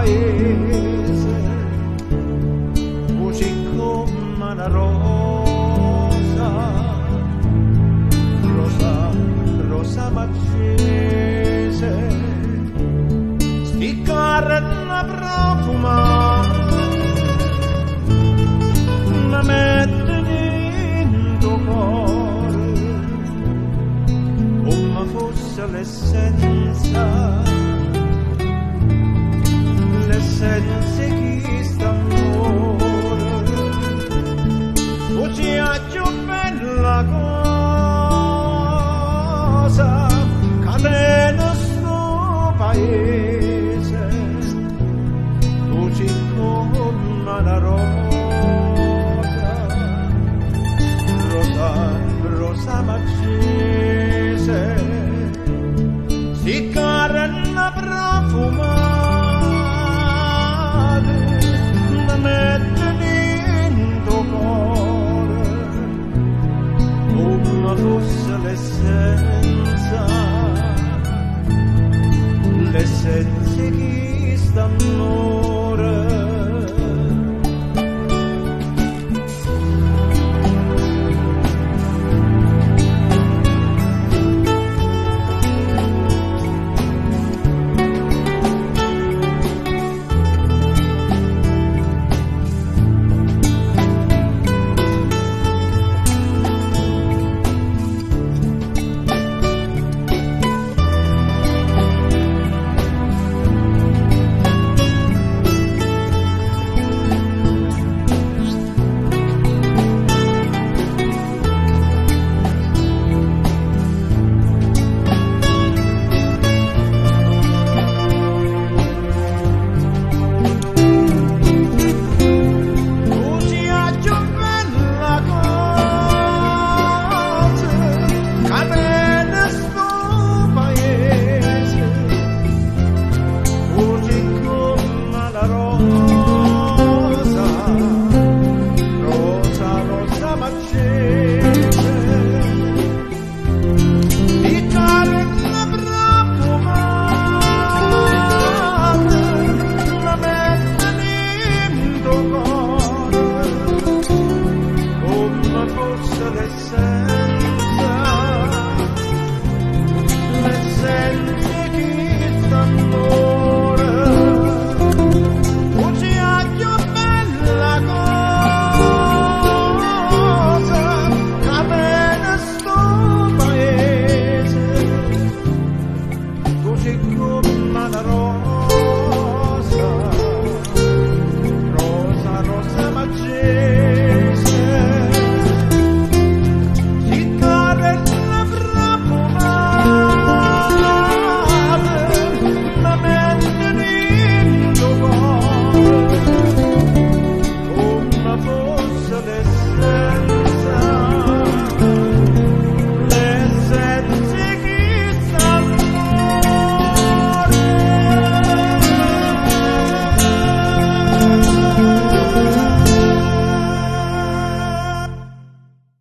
paese, tu sei come una rosa, rosa, rosa maccese, sti carne profumate, mi mettono in tuo cuore come fosse l'essenza, l'essenza di quest'amore. Tu ci più bella cosa che nel nostro paese, tu sei come una rosa, rosa, rosa maccese, si carne profumate, mi mettono in tuo cuore come fosse l'essenza, l'essenza di quest'amore.